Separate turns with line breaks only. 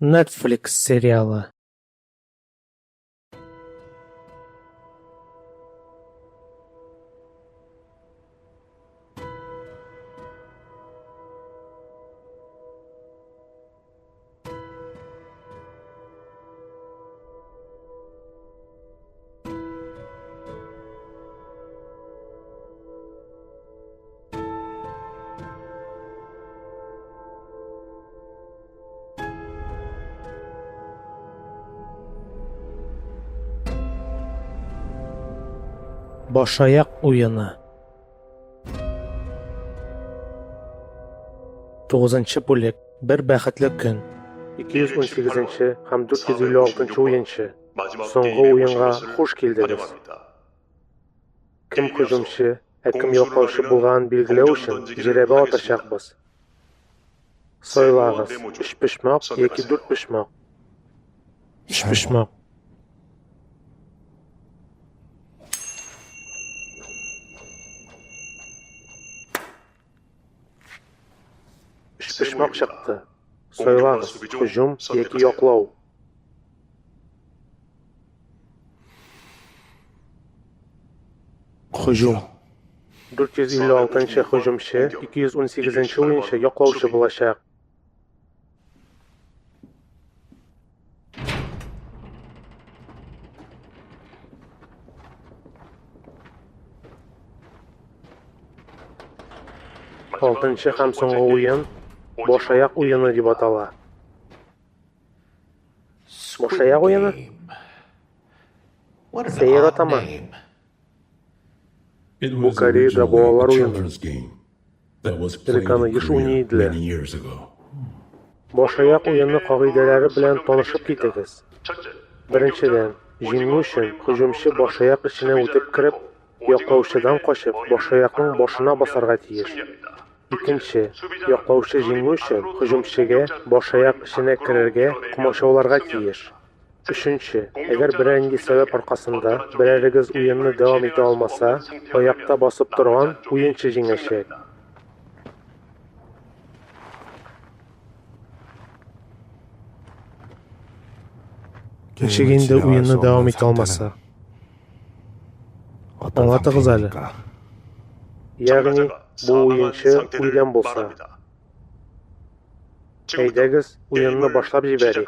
Netflix сериалы. Башаяк уены. Тугызынчы бүлек. Бер бәхетле көн. 218 һәм 456 уенчы. Соңгы уенга хуш килдегез. Кем һөҗүмче, ә кем яклаучы булганын билгеләү өчен жирәбә атачакбыз. Сайлагыз, өчпочмак яки дүртпочмак. Өчпочмак. Өчпочмак чыкты. Сайлагыз, һөҗүм яки яклау. Һөҗүм. 456 нчы һөҗүмче, 218 нче уенчы яклаучы булачак. Алтынчы һәм соңгы уен Башаяк уены дип атала. Башаяк уены? Сәер атама. Бу Кореяда балалар уены. Элек аны еш уйный иделәр. Башаяк уены кагыйдәләре белән танышып китегез. Беренчедән, җиңү өчен һөҗүмче башаяк эченә үтеп кереп, яклаучыдан качып, башаякның башына басарга тиеш. Икенче, яклаучы җиңү өчен һөҗүмчегә башаяк эченә керергә комачауларга тиеш. Өченче, әгәр берәр нинди сәбәп аркасында берәрегез уенны дәвам итә алмаса, аякта басып торган уенчы җиңәчәк. Ничек инде уенны дәвам итә алмаса? Аңлатыгыз әле. Ягъни, бу уенчы үлгән булса. Әйдәгез, уенны башлап җибәрик.